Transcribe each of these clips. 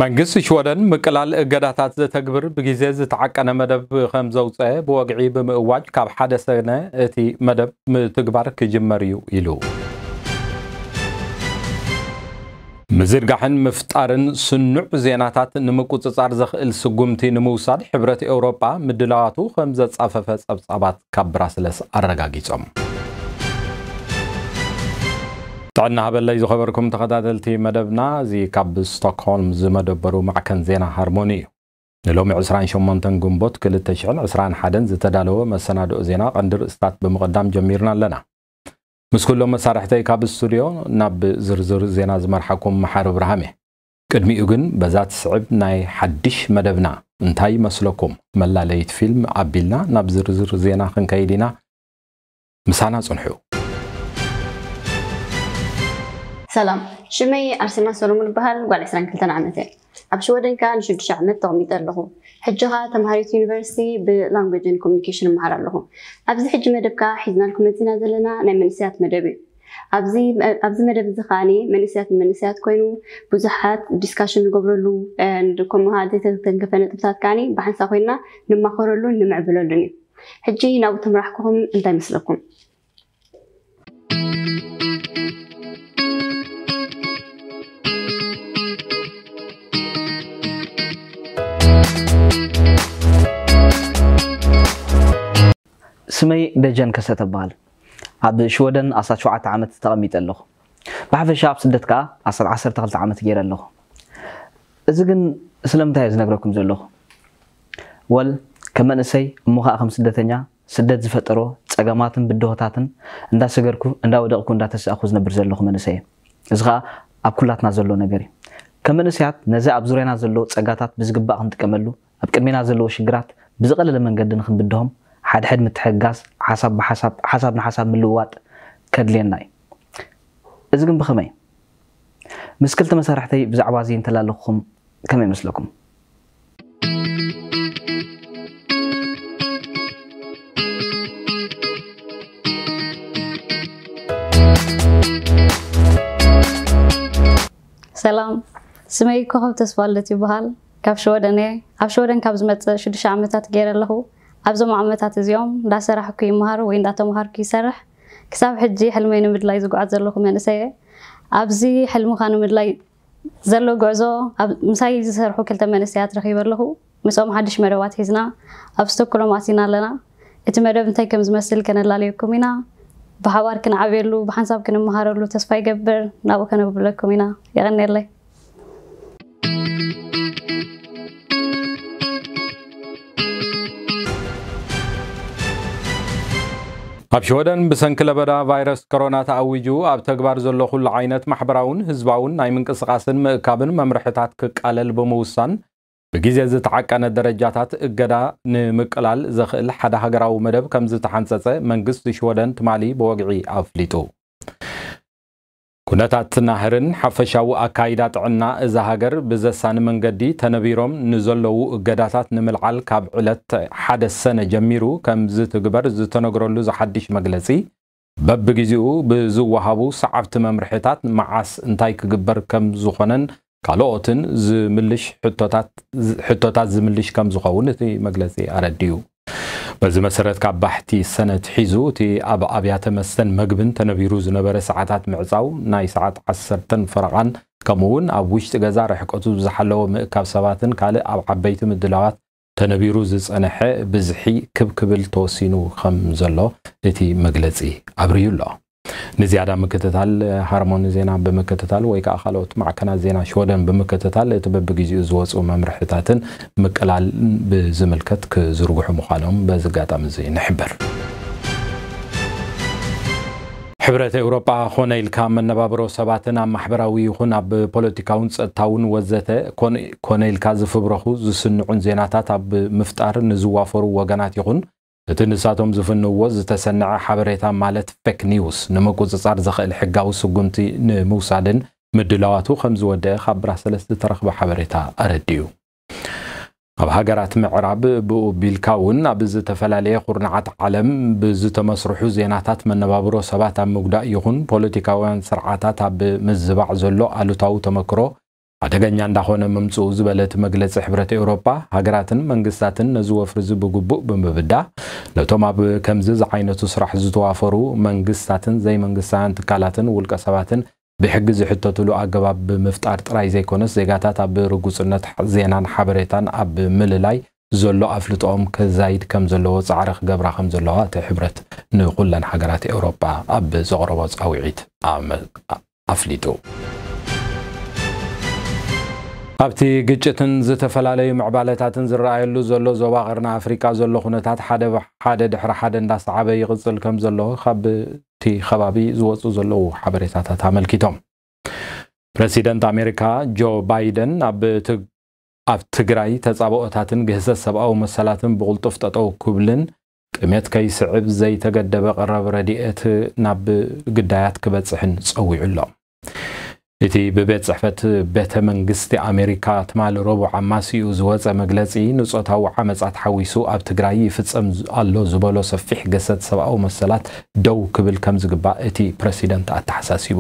መንግስቲ ሽወደን ምቅላል እገዳታት ዘተግብር ብግዜ ዝተዓቀነ መደብ ከም ዘውፀአ ብወግዒ ብምእዋጅ፣ ካብ ሓደ ሰነ እቲ መደብ ምትግባር ክጅመር እዩ ኢሉ። ምዝርጋሕን ምፍጣርን ስኑዕ ዜናታት ንምቁጽጻር ዘኽእል ስጉምቲ ንምውሳድ ሕብረት ኤውሮጳ ምድላዋቱ ከም ዘጻፈፈ ጸብጻባት ካብ ብራስለስ ኣረጋጊጾም። ጥዕና ሃበለይ ዝኸበርኩም ተኸታተልቲ መደብና፣ እዚ ካብ ስቶክሆልም ዝመደበሩ ማዕከን ዜና ሃርሞኒ እዩ። ንሎሚ ዕስራን ሸሞንተን ግንቦት ክልተ ሽሕን ዕስራን ሓደን ዝተዳለወ መሰናድኦ ዜና ቀንዲ ርእስታት ብምቕዳም ጀሚርና ኣለና። ምስ ኩሎም መሳርሕተይ ካብ ስቱድዮ ናብ ዝርዝር ዜና ዝመርሓኩም መሓሪ ብርሃም እየ። ቅድሚኡ ግን በዛ ትስዕብ ናይ ሓድሽ መደብና እንታይ ይመስለኩም መላለይት ፊልም ኣቢልና ናብ ዝርዝር ዜና ክንከይድ ኢና። ምሳና ጽንሑ። ሰላም፣ ሽመይ ኣርሴማ ሰሎሞን እበሃል፣ ጓል ዕስራን ክልተን ዓመት እየ። ኣብ ሽወደን ከኣ ንሽዱሽተ ዓመት ተቐሚጠ ኣለኹ። ሕጂ ከኣ ተምሃሪት ዩኒቨርሲቲ ብላንጉጅን ኮሚኒኬሽን እመሃር ኣለኹ። ኣብዚ ሕጂ መደብ ከኣ ሒዝናልኩም መጺና ዘለና ናይ መንእሰያት መደብ እዩ። ኣብዚ ኣብዚ መደብ እዚ ከኣኒ መንእሰያት ንመንእሰያት ኮይኑ ብዙሓት ዲስካሽን ንገብረሉ፣ እ፣ ከምኡ ከኣ ዘይተተንከፈ ነጥብታት ከኣኒ ብሓንሳብ ኮይና ንማኸረሉን ንምዕብለሉን እዩ። ሕጂ ናብኡ ተምራሕኩኹም እንታይ ይመስለኩም? ስመይ ደጀን ከሰተ እበሃል። ኣብ ሽወደን ኣስታት ሸውዓተ ዓመት ተቐሚጠ ኣለኹ። ብሓፈሻ ኣብ ስደት ከኣ ኣስታት ዓሰርተ ክልተ ዓመት ገይረ ኣለኹ። እዚ ግን ስለምንታይ እየ ዝነግረኩም ዘለኹ? ወል ከም መንእሰይ እሞ ከኣ ከም ስደተኛ ስደት ዝፈጠሮ ጸገማትን ብድሆታትን እንዳሰገርኩ እንዳወደቕኩ እንዳተሳእኩ ዝነብር ዘለኹ መንእሰይ እየ። እዚ ከኣ ኣብ ኩላትና ዘሎ ነገር እዩ። ከም መንእሰያት ነዚ ኣብ ዙርያና ዘሎ ጸጋታት ብዝግባእ ክንጥቀመሉ ኣብ ቅድሜና ዘለዉ ሽግራት ብዝቐለለ መንገዲ ንኽንብድሆም፣ ሓድሕድ ምትሕግጋዝ፣ ሓሳብ ብሓሳብ፣ ሓሳብ ንሓሳብ ምልውዋጥ ከድልየና እዩ። እዚ ግን ብኸመይ? ምስ ክልተ መሳርሕተይ ብዛዕባ እዚ እንተላለኹኹም ከመይ ይመስለኩም? ሰላም፣ ስመይ ኮኸብ ተስፋልደት ይበሃል። ካብ ሽወደን እየ። ኣብ ሽወደን ካብ ዝመጽእ ሽዱሽተ ዓመታት ገይረ ኣለኹ። ኣብዞም ዓመታት እዚኦም እንዳሰራሕኩ ይመሃር ወይ እንዳተምሃርኩ ይሰርሕ። ክሳብ ሕጂ ሕልመይ ንምድላይ ዝጓዓዝ ዘለኹ መንእሰይ እየ። ኣብዚ ሕልምኻ ንምድላይ ዘሎ ጉዕዞ ኣብ ምሳይ ዝሰርሑ ክልተ መንእሰያት ረኺበ ኣለኹ። ምስኦም ሓድሽ መደባት ሒዝና ኣብ ስቶክሆልም ኣቲና ኣለና። እቲ መደብ እንታይ ከም ዝመስል ከነላልየኩም ኢና። ብሓባር ክንዓብየሉ፣ ብሓንሳብ ክንመሃረሉ ተስፋ ይገብር። ናብኡ ከነብለኩም ኢና። የቐንየለይ። ኣብ ሽወደን ብሰንኪ ለበዳ ቫይረስ ኮሮና ተኣዊጁ ኣብ ተግባር ዘሎ ኩሉ ዓይነት ማሕበራውን ህዝባውን ናይ ምንቅስቓስን ምእካብን መምርሕታት ክቃለል ብምውሳን፣ ብግዜ ዝተዓቀነ ደረጃታት እገዳ ንምቅላል ዘኽእል ሓደ ሃገራዊ መደብ ከም ዝተሓንጸጸ መንግስቲ ሽወደን ትማሊ ብወግዒ ኣፍሊጡ። ኩነታት ናህርን ሓፈሻዊ ኣካይዳ ጥዕና እዛ ሃገር ብዘሳኒ መንገዲ ተነቢሮም ንዘለዉ እገዳታት ንምልዓል ካብ ዕለት ሓደ ሰነ ጀሚሩ ከም ዝትግበር ዝተነግረሉ እዚ ሓድሽ መግለጺ፣ በብግዜኡ ብዝወሃቡ ሰዓብቲ መምርሒታት መዓስ እንታይ ክግበር ከም ዝኾነን ካልኦትን ዝምልሽ ሕቶታት፣ ሕቶታት ዝምልሽ ከም ዝኸውን እቲ መግለጺ ኣረዲኡ። በዚ መሰረት ካብ ባሕቲ ሰነ ኣትሒዙ እቲ ኣብ ኣብያተ መስተን መግብን ተነቢሩ ዝነበረ ሰዓታት ምዕጻው፣ ናይ ሰዓት ዓሰርተን ፈረቓን ከምኡ እውን ኣብ ውሽጢ ገዛ ርሕቀቱ ብዝሓለወ ምእካብ ሰባትን ካልእ ኣብ ዓበይቲ ምድላዋት ተነቢሩ ዝጸንሐ ብዝሒ ክብ ክብል ተወሲኑ ከም ዘሎ እቲ መግለጺ ኣብርዩ ኣሎ። ንዝያዳ ምክትታል ሃርሞኒ ዜና ብምክትታል ወይ ከዓ ካልኦት ማዕከናት ዜና ሽወደን ብምክትታል እቲ በብግዜኡ ዝወፁ መምርሕታትን ምቅላል ብዝምልከት ክዝርግሑ ምዃኖም በዚ ኣጋጣሚ እዚ ንሕብር። ሕብረት ኤውሮጳ ኮነ ኢልካ መነባብሮ ሰባትን ኣብ ማሕበራዊ ይኹን ኣብ ፖለቲካውን ጸጥታውን ወዘተ ኮነ ኢልካ ዝፍብረኹ ዝስንዑን ዜናታት ኣብ ምፍጣር ንዝዋፈሩ ወገናት ይኹን እቲ ንሳቶም ዝፍንውዎ ዝተሰነዐ ሓበሬታ ማለት ፌክ ኒውስ ንምቁጽጻር ዘኽእል ሕጋዊ ስጉምቲ ንምውሳድን ምድላዋቱ ከም ዝወደአ ካብ ብራሰለስ ዝተረኽበ ሓበሬታ ኣረዲኡ። ኣብ ሃገራት ምዕራብ ብኡ ቢልካ እውን ኣብ ዝተፈላለየ ኩርናዓት ዓለም ብዝተመስርሑ ዜናታት መነባብሮ ሰባት ኣብ ምጉዳእ ይኹን ፖለቲካውያን ስርዓታት ኣብ ምዝባዕ ዘሎ ኣሉታዊ ተመክሮ ሓደገኛ እንዳኾነ ምምፅኡ ዝበለ እቲ መግለፂ ሕብረት ኤውሮጳ፣ ሃገራትን መንግስታትን ነዚ ወፍሪ እዚ ብግቡእ ብምብዳ፣ ነቶም ኣብ ከምዚ ዝዓይነቱ ስራሕ ዝተዋፈሩ መንግስታትን ዘይመንግስታውያን ትካላትን ውልቀ ሰባትን ብሕጊ ዝሕተትሉ ኣገባብ ብምፍጣር ጥራይ ዘይኮነስ፣ ዜጋታት ኣብ ርጉጽነት ዜናን ሓበሬታን ኣብ ምልላይ ዘሎ ኣፍልጦኦም ከዛይድ ከም ዘለዎ ጻዕሪ ክገብራ ከም ዘለዋ እቲ ሕብረት ንኹለን ሃገራት ኤውሮጳ ኣብ ዘቕረቦ ጻውዒት ኣመ-፣ ኣፍሊጡ። ኣብቲ ግጭትን ዝተፈላለዩ ምዕባለታትን ዝረኣየሉ ዘሎ ዞባ ቀርኒ ኣፍሪቃ ዘሎ ኩነታት ሓደ ሓደ ድሕሪ ሓደ እንዳሰዓበ ይቕጽል ከም ዘሎ ካብ እቲ ከባቢ ዝወጹ ዘለዉ ሓበሬታታት ኣመልኪቶም። ፕረሲደንት ኣሜሪካ ጆ ባይደን ኣብ ት-፣ ኣብ ትግራይ ተጻብኦታትን ግህሰት ሰብኣዊ መሰላትን ብቕልጡፍ ጠጠው ክብልን ጥሜት ከይስዕብ ዘይተገደበ ቀረብ ረድኤት ናብ ግዳያት ክበጽሕን ጸዊዑ ኣሎ። እቲ ብቤት ጽሕፈት ቤተ መንግስቲ ኣሜሪካ ትማሊ ረቡዕ ኣማሲኡ ዝወጸ መግለጺ፣ ንጾታዊ ዓመጻት ሓዊሱ ኣብ ትግራይ ይፍጸም ዝ-፣ ኣሎ ዝበሎ ሰፊሕ ገሰት ሰብኣዊ መሰላት ደው ክብል ከም ዝግባእ እቲ ፕረሲደንት ኣተሓሳሲቡ።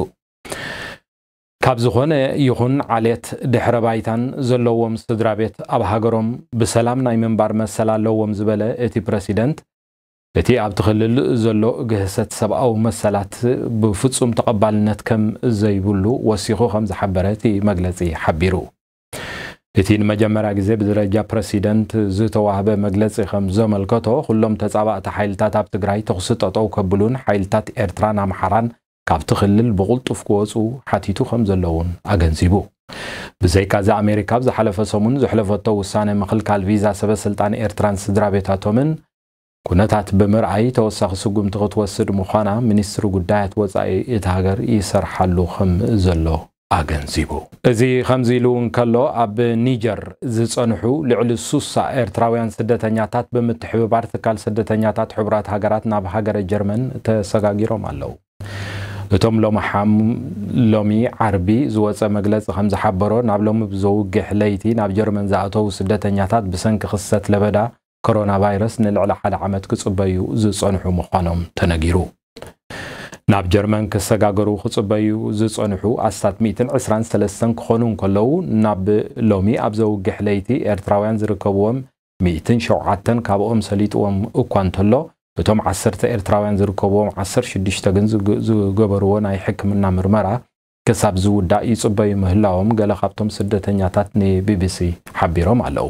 ካብ ዝኾነ ይኹን ዓሌት ድሕረ ባይታን ዘለዎም ስድራ ቤት ኣብ ሃገሮም ብሰላም ናይ ምንባር መሰል ኣለዎም ዝበለ እቲ ፕረሲደንት፣ እቲ ኣብቲ ክልል ዘሎ ግህሰት ሰብኣዊ መሰላት ብፍጹም ተቐባልነት ከም ዘይብሉ ወሲኹ ከም ዝሓበረ እቲ መግለጺ ሓቢሩ። እቲ ንመጀመርያ ግዜ ብደረጃ ፕረሲደንት ዝተዋህበ መግለጺ ከም ዘመልከቶ፣ ኩሎም ተጻባእቲ ሓይልታት ኣብ ትግራይ ተኹሲ ጠጠው ከብሉን ሓይልታት ኤርትራን ኣምሓራን ካብቲ ክልል ብቕልጡፍ ክወጹ ሓቲቱ ከም ዘለውን ኣገንዚቡ። ብዘይካዚ ኣሜሪካ ኣብ ዝሓለፈ ሰሙን ዘሕለፈቶ ውሳነ ምኽልካል ቪዛ ሰበ ስልጣን ኤርትራን ስድራ ቤታቶምን ኩነታት ብምርኣይ ተወሳኺ ስጉምቲ ክትወስድ ምዃና ሚኒስትሪ ጉዳያት ወጻኢ እታ ሃገር ይሰርሓሉ ከም ዘሎ ኣገንዚቡ። እዚ ከምዚ ኢሉ እንከሎ፣ ኣብ ኒጀር ዝጸንሑ ልዕሊ ሱሳ ኤርትራውያን ስደተኛታት ብምትሕብባር ትካል ስደተኛታት ሕቡራት ሃገራት ናብ ሃገረ ጀርመን ተሰጋጊሮም ኣለዉ። እቶም ሎሚ ሓም-፣ ሎሚ ዓርቢ ዝወጸ መግለጺ ከም ዝሓበሮ፣ ናብ ሎሚ ብዘውግሕ ለይቲ ናብ ጀርመን ዝኣተዉ ስደተኛታት ብሰንኪ ክስተት ለበዳ ኮሮና ቫይረስ ንልዕሊ ሓደ ዓመት ክጽበዩ ዝጸንሑ ምዃኖም ተነጊሩ። ናብ ጀርመን ክሰጋገሩ ክጽበዩ ዝጸንሑ ኣስታት ሚእትን ዕስራን ሰለስተን ክኾኑ እንከለዉ፣ ናብ ሎሚ ኣብ ዘውግሕ ለይቲ ኤርትራውያን ዝርከብዎም ሚእትን ሸውዓተን ካብኦም ሰሊጥዎም እኳ እንተሎ፣ እቶም ዓሰርተ ኤርትራውያን ዝርከብዎም ዓሰርተ ሽዱሽተ ግን ዝግ-፣ ዝገበርዎ ናይ ሕክምና ምርመራ ክሳብ ዝውዳእ ይጽበዩ ምህላዎም ገለ ካብቶም ስደተኛታት ንቢቢሲ ሓቢሮም ኣለዉ።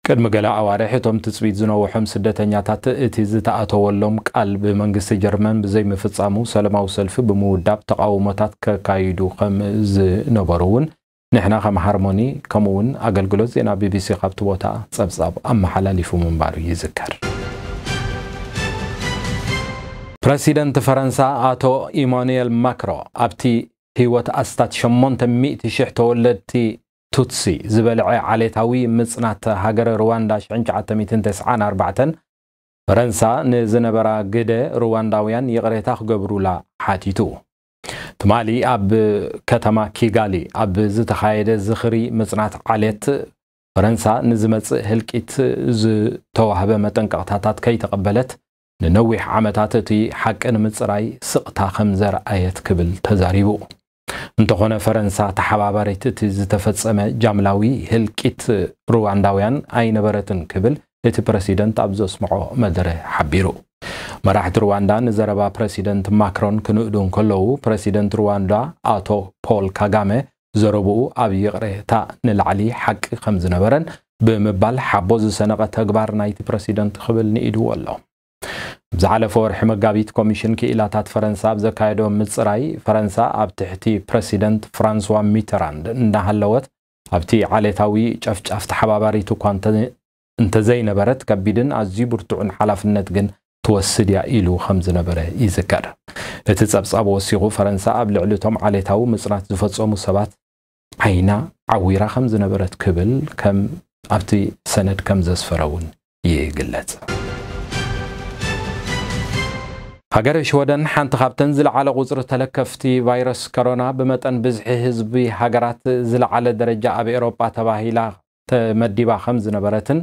ቅድሚ ገለ ኣዋርሕ እቶም ትጽቢት ዝነውሖም ስደተኛታት እቲ ዝተኣተወሎም ቃል ብመንግስቲ ጀርመን ብዘይምፍጻሙ ሰለማዊ ሰልፊ ብምውዳብ ተቓውሞታት ከካይዱ ከም ዝነበሩ እውን ንሕና ከም ሃርሞኒ ከምኡ እውን ኣገልግሎት ዜና ቢቢሲ ካብቲ ቦታ ጸብጻብ ኣመሓላሊፉ ምንባሩ ይዝከር። ፕረሲደንት ፈረንሳ ኣቶ ኢማኑኤል ማክሮ ኣብቲ ህይወት ኣስታት ሸሞንተ ሚእቲ ሽሕ ተወለድቲ ቱትሲ ዝበልዐ ዓሌታዊ ምጽናት ሃገረ ሩዋንዳ ሽሕን ትሽዓተ ሚእትን ተስዓን ኣርባዕተን ፈረንሳ ንዝነበራ ግደ ሩዋንዳውያን ይቕሬታ ክገብሩላ ሓቲቱ። ትማሊ ኣብ ከተማ ኪጋሊ ኣብ ዝተኻየደ ዝኽሪ ምጽናት ዓሌት፣ ፈረንሳ ንዝመጽእ ህልቂት ዝተዋህበ መጠንቀቕታታት ከይተቐበለት፣ ንነዊሕ ዓመታት እቲ ሓቂ ንምጽራይ ስቕታ ከም ዘርኣየት ክብል ተዛሪቡ። እንተኾነ፣ ፈረንሳ ተሓባባሪት እቲ ዝተፈጸመ ጃምላዊ ህልቂት ሩዋንዳውያን ኣይነበረትን ክብል እቲ ፕረሲደንት ኣብ ዘስምዖ መደረ ሓቢሩ። መራሕቲ ሩዋንዳ ንዘረባ ፕረሲደንት ማክሮን ክንእዱ እንከለዉ፣ ፕረሲደንት ሩዋንዳ ኣቶ ፖል ካጋመ ዘረብኡ ኣብ ይቕሬታ ንላዕሊ ሓቂ ከም ዝነበረን ብምባል፣ ሓቦ ዝሰነቐ ተግባር ናይቲ ፕረሲደንት ክብል ንኢድዎ ኣሎ። ኣብ ዝሓለፈ ወርሒ መጋቢት፣ ኮሚሽን ክኢላታት ፈረንሳ ኣብ ዘካየዶ ምጽራይ፣ ፈረንሳ ኣብ ትሕቲ ፕረሲደንት ፍራንስዋ ሚተራንድ እንዳሃለወት፣ ኣብቲ ዓሌታዊ ጨፍጫፍ ተሓባባሪት እኳ እንተ-፣ እንተዘይነበረት፣ ከቢድን ኣዝዩ ብርቱዕን ሓላፍነት ግን ትወስድ እያ ኢሉ ከም ዝነበረ ይዝከር። እቲ ጸብጻብ ወሲኹ፣ ፈረንሳ ኣብ ልዕሊ እቶም ዓሌታዊ ምጽናት ዝፈጸሙ ሰባት ዓይና ዓዊራ ከም ዝነበረት ክብል ከም ኣብቲ ሰነድ ከም ዘስፈረ እውን ይግለጽ። ሃገረ ሽወደን ሓንቲ ካብተን ዝለዓለ ቁጽሪ ተለከፍቲ ቫይረስ ኮሮና ብመጠን ብዝሒ ህዝቢ ሃገራት ዝለዓለ ደረጃ ኣብ ኤውሮጳ ተባሂላ ተመዲባ ከም ዝነበረትን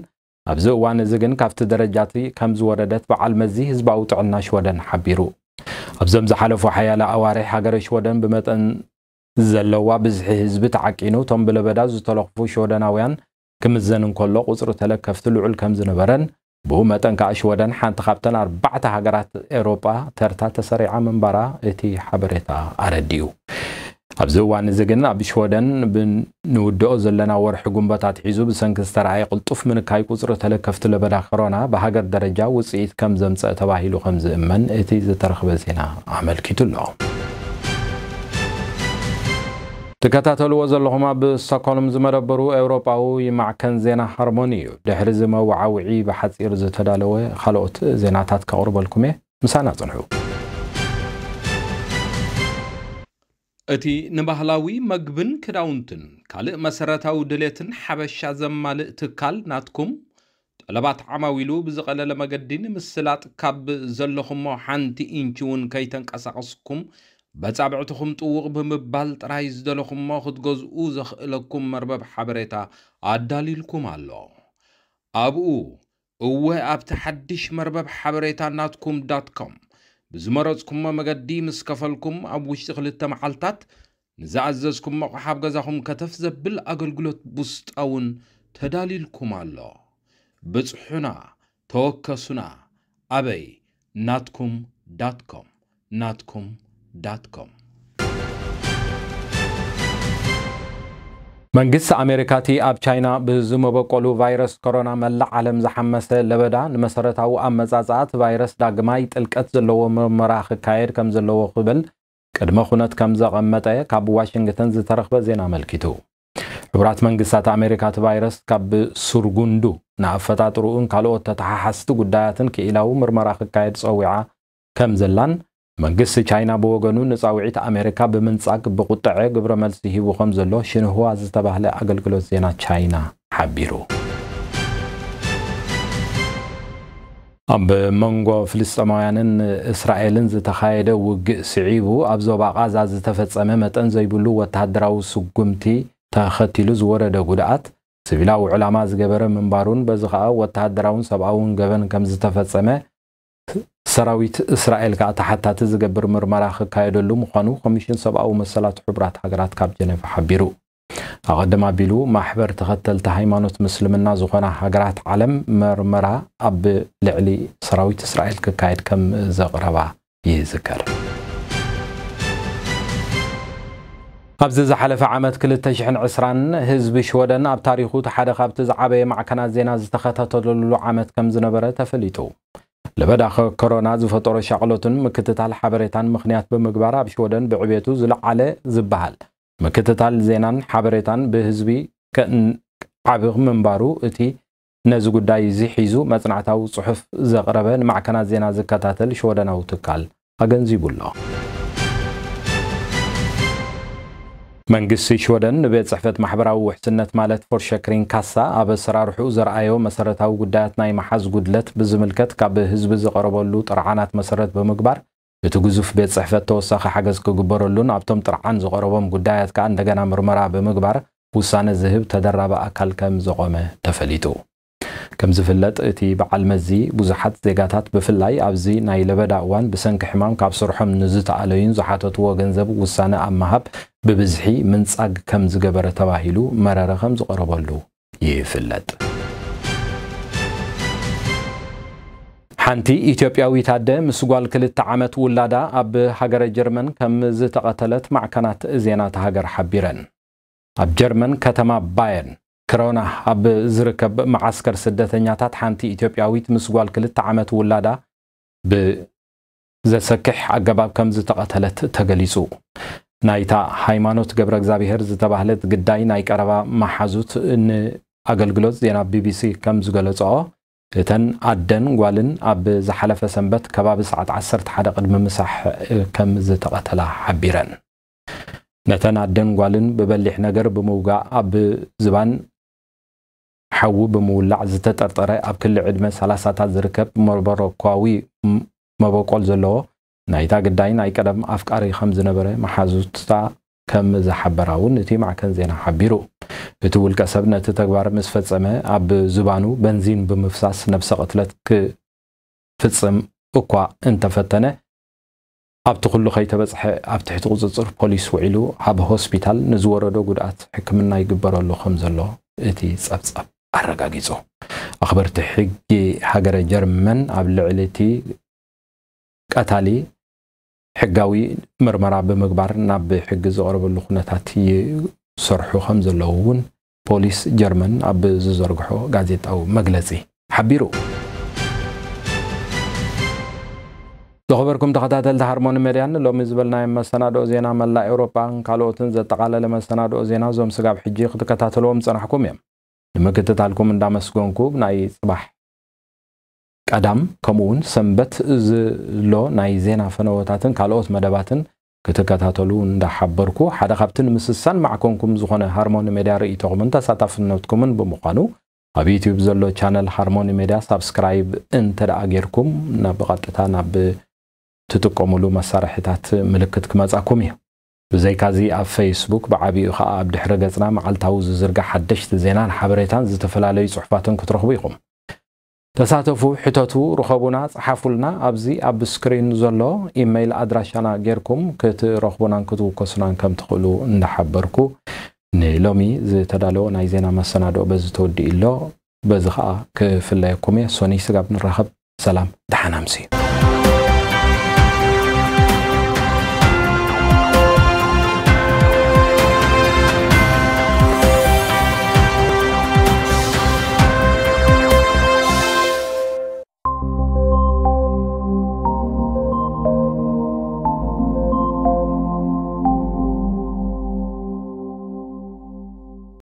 ኣብዚ እዋን እዚ ግን ካብቲ ደረጃ እቲ ከም ዝወረደት በዓል መዚ ህዝባዊ ጥዕና ሽወደን ሓቢሩ። ኣብዞም ዝሓለፉ ሓያለ ኣዋርሕ ሃገረ ሽወደን ብመጠን ዘለዋ ብዝሒ ህዝቢ ተዓቂኑ፣ እቶም ብለበዳ ዝተለኽፉ ሽወደናውያን ክምዘን እንከሎ፣ ቁጽሪ ተለከፍቲ ልዑል ከም ዝነበረን፣ ብኡ መጠን ከኣ ሽወደን ሓንቲ ካብተን ኣርባዕተ ሃገራት ኤውሮጳ ተርታ ተሰሪዓ ምንባራ እቲ ሓበሬታ ኣረዲኡ። ኣብዚ እዋን እዚ ግን ኣብ ሽወደን ብ-፣ ንውድኦ ዘለና ወርሒ ጉንበት ኣትሒዙ ብሰንኪ ዝተረኣየ ቅልጡፍ ምንካይ ቁጽሪ ተለከፍቲ ለበዳ ኮሮና ብሃገር ደረጃ ውጽኢት ከም ዘምጸእ ተባሂሉ ከም ዝእመን እቲ ዝተረኽበ ዜና ኣመልኪቱ ኣሎ። ትከታተልዎ ዘለኹም ኣብ ስቶክሆልም ዝመደበሩ ኤውሮጳዊ ማዕከን ዜና ሃርሞኒ እዩ። ድሕሪ እዚ መወዓውዒ ብሓጺር ዝተዳለወ ካልኦት ዜናታት ከቕርበልኩም እየ። ምሳና ጽንሑ። እቲ ንባህላዊ መግብን ክዳውንትን ካልእ መሰረታዊ ድሌትን ሓበሻ ዘማልእ ትካል ናትኩም፣ ጠለባት ዓማዊሉ ብዝቐለለ መገዲ ንምስላጥ ካብ ዘለኹሞ ሓንቲ ኢንች እውን ከይተንቀሳቐስኩም በጻብዕትኹም ጥውቕ ብምባል ጥራይ ዝደለኹሞ ክትገዝኡ ዘኽእለኩም መርበብ ሓበሬታ ኣዳሊልኩም ኣሎ። ኣብኡ፣ እወ፣ ኣብቲ ሓድሽ መርበብ ሓበሬታ ናትኩም ዳት ኮም ብዝመረጽኩሞ መገዲ ምስ ከፈልኩም፣ ኣብ ውሽጢ ክልተ መዓልታት ንዝኣዘዝኩም ኣቕሓ ኣብ ገዛኹም ከተፍ ዘብል ኣገልግሎት ቡስጣ እውን ተዳሊልኩም ኣሎ። ብጽሑና፣ ተወከሱና። ኣበይ? ናትኩም ዳት ኮም፣ ናትኩም ዳት ኮም። መንግስቲ ኣሜሪካ እቲ ኣብ ቻይና ብዝመበቆሉ ቫይረስ ኮሮና መላእ ዓለም ዝሓመሰ ለበዳ፣ ንመሰረታዊ ኣመጻጽኣ እቲ ቫይረስ ዳግማይ ጥልቀት ዘለዎ ምርመራ ክካየድ ከም ዘለዎ ክብል ቅድመ ኩነት ከም ዘቐመጠ ካብ ዋሽንግተን ዝተረኽበ ዜና ኣመልኪቱ። ሕቡራት መንግስታት ኣሜሪካ እቲ ቫይረስ ካብ ሱርጉንዱ ንኣፈጣጥርኡን ካልኦት ተተሓሓዝቲ ጉዳያትን ክኢላዊ ምርመራ ክካየድ ጸዊዓ ከም ዘላን፣ መንግስቲ ቻይና ብወገኑ ንጻውዒት ኣሜሪካ ብምንጻግ ብቁጠዐ ግብረ መልሲ ሂቡ ከም ዘሎ ሽንሁዋ ዝተባህለ ኣገልግሎት ዜና ቻይና ሓቢሩ። ኣብ መንጎ ፍልስጤማውያንን እስራኤልን ዝተኻየደ ውግእ ስዒቡ፣ ኣብ ዞባ ቓዛ ዝተፈጸመ መጠን ዘይብሉ ወተሃደራዊ ስጉምቲ ተኸቲሉ ዝወረደ ጉድኣት፣ ሲቪላዊ ዕላማ ዝገበረ ምንባሩን፣ በዚ ኸኣ ወተሃደራውን ሰብኣውን ገበን ከም ዝተፈጸመ፣ ሰራዊት እስራኤል ከኣ ተሓታቲ ዝገብር ምርመራ ክካየደሉ ምዃኑ ኮሚሽን ሰብኣዊ መሰላት ሕቡራት ሃገራት ካብ ጀኔቫ ሓቢሩ። ኣቐድም ኣቢሉ፣ ማሕበር ተኸተልቲ ሃይማኖት ምስልምና ዝኾና ሃገራት ዓለም መርመራ ኣብ ልዕሊ ሰራዊት እስራኤል ክካየድ ከም ዘቕረባ ይዝከር። ኣብዚ ዝሓለፈ ዓመት ክልተ ሽሕን ዕስራን፣ ህዝቢ ሽወደን ኣብ ታሪኹ እቲ ሓደ ካብቲ ዝዓበየ ማዕከናት ዜና ዝተኸታተለሉ ዓመት ከም ዝነበረ ተፈሊጡ። ለበዳ ኮሮና ዝፈጠሮ ሻቕሎትን ምክትታል ሓበሬታን ምኽንያት ብምግባር፣ ኣብ ሽወደን ብዕቤቱ ዝለዓለ ዝበሃል ምክትታል ዜናን ሓበሬታን ብህዝቢ ከእን-፣ ዓቢ ምንባሩ፣ እቲ ነዚ ጉዳይ እዚ ሒዙ መጽናዕታዊ ጽሑፍ ዘቕረበ ንማዕከናት ዜና ዝከታተል ሽወደናዊ ትካል ኣገንዚቡ ኣሎ። መንግስቲ ሽወደን ንቤት ጽሕፈት ማሕበራዊ ውሕስነት ማለት ፎርሸክሪን ካሳ ኣብ ኣሰራርሕኡ ዘርኣዮ መሰረታዊ ጉዳያት ናይ መሓዝ ጉድለት ብዝምልከት ካብ ህዝቢ ዝቐረበሉ ጥርዓናት መሰረት ብምግባር፣ እቲ ግዙፍ ቤት ጽሕፈት ተወሳኺ ሓገዝ ክግበረሉን ኣብቶም ጥርዓን ዝቐረቦም ጉዳያት ከኣ እንደገና ምርመራ ብምግባር ውሳነ ዝህብ ተደራቢ ኣካል ከም ዘቖመ ተፈሊጡ። ከም ዝፍለጥ፣ እቲ በዓል መዚ ብዙሓት ዜጋታት ብፍላይ ኣብዚ ናይ ለበዳ እዋን ብሰንኪ ሕማም ካብ ስርሖም ንዝተኣለዩን ዝሓተትዎ ገንዘብ ውሳነ ኣብ ምሃብ ብብዝሒ ምንጻግ ከም ዝገበረ ተባሂሉ መረረ ከም ዝቐረበሉ ይፍለጥ። ሓንቲ ኢትዮጵያዊት ኣደ ምስ ጓል ክልተ ዓመት ውላዳ ኣብ ሃገረ ጀርመን ከም ዝተቐተለት ማዕከናት ዜና እታ ሃገር ሓቢረን። ኣብ ጀርመን ከተማ ባየርን ክሮና ኣብ ዝርከብ መዓስከር ስደተኛታት ሓንቲ ኢትዮጵያዊት ምስ ጓል ክልተ ዓመት ውላዳ ብዘሰክሕ ኣገባብ ከም ዝተቐተለት ተገሊጹ። ናይታ ሃይማኖት ገብረ እግዚኣብሔር ዝተባህለት ግዳይ ናይ ቀረባ መሓዙት ንኣገልግሎት ዜና ቢቢሲ ከም ዝገለጸኦ፣ እተን ኣደን ጓልን ኣብ ዝሓለፈ ሰንበት ከባቢ ሰዓት ዓሰርተ ሓደ ቅድሚ ምሳሕ ከም ዝተቐተላ ሓቢረን። ነተን ኣደን ጓልን ብበሊሕ ነገር ብምውጋእ ኣብ ዝባን ሓዊ ብምውላዕ ዝተጠርጠረ ኣብ ክሊ ዕድመ ሰላሳታት ዝርከብ መበረኳዊ ም-፣ መበቆል ዘለዎ ናይታ ግዳይ ናይ ቀደም ኣፍቃሪ ከም ዝነበረ መሓዙትታ ከም ዝሓበራ እውን እቲ ማዕከን ዜና ሓቢሩ። እቲ ውልቀ ሰብ ነቲ ተግባር ምስ ፈጸመ ኣብ ዝባኑ በንዚን ብምፍሳስ ነብሰ ቅትለት ክፍጽም እኳ እንተፈተነ፣ ኣብቲ ኩሉ ከይተበጽሐ ኣብ ትሕቲ ቁጽጽር ፖሊስ ውዒሉ ኣብ ሆስፒታል ንዝወረዶ ጉድኣት ሕክምና ይግበረሉ ከም ዘሎ እቲ ጸብጻብ ኣረጋጊጹ። ኣኽበርቲ ሕጊ ሃገረ ጀርመን ኣብ ልዕሊ እቲ ቀታሊ ሕጋዊ ምርመራ ብምግባር ናብ ሕጊ ዝቐርበሉ ኩነታት ይሰርሑ ከም ዘለዉ እውን ፖሊስ ጀርመን ኣብ ዝዘርግሖ ጋዜጣዊ መግለጺ ሓቢሩ። ዝኸበርኩም ተኸታተልቲ ሃርሞኒ ሜድያን ሎሚ ዝበልናዮም መሰናድኦ ዜና መላእ ኤውሮጳን ካልኦትን ዘጠቓለለ መሰናድኦ ዜና እዞም ስጋብ ሕጂ ክትከታተልዎም ዝጸናሕኩም እዮም። ንምክትታልኩም እንዳመስገንኩ ናይ ጽባሕ ቀዳም ከምኡ እውን ሰንበት ዝሎ ናይ ዜና ፈነወታትን ካልኦት መደባትን ክትከታተሉ እንዳሓበርኩ ሓደ ካብቲ ንምስሳን ማዕከንኩም ዝኾነ ሃርሞኒ ሜድያ ርእይቶኹምን ተሳታፍነትኩምን ብምዃኑ ኣብ ዩትዩብ ዘሎ ቻነል ሃርሞኒ ሜድያ ሳብስክራይብ እንተ ደኣ ጌርኩም ናብ ብቐጥታ ናብ ትጥቀሙሉ መሳርሕታት ምልክት ክመጻኩም እዩ። ብዘይካዚ ኣብ ፌስቡክ ብዓቢኡ ከኣ ኣብ ድሕረ ገጽና መዓልታዊ ዝዝርጋሕ ሓደሽቲ ዜናን ሓበሬታን ዝተፈላለዩ ጽሑፋትን ክትረኽቡ ኢኹም። ተሳተፉ፣ ሕተቱ፣ ርኸቡና፣ ጸሓፉልና። ኣብዚ ኣብ ስክሪን ዘሎ ኢመይል ኣድራሻና ጌርኩም ክትረኽቡናን ክትውከሱናን ከም ትኽእሉ እንዳሓበርኩ ንሎሚ ዝተዳለወ ናይ ዜና መሰናድኦ በዚ ተወዲኡ ኣሎ። በዚ ኸኣ ክፍለየኩም እየ። ሶኒ ስጋብ ንራኸብ ሰላም ደሓን ኣምሲ።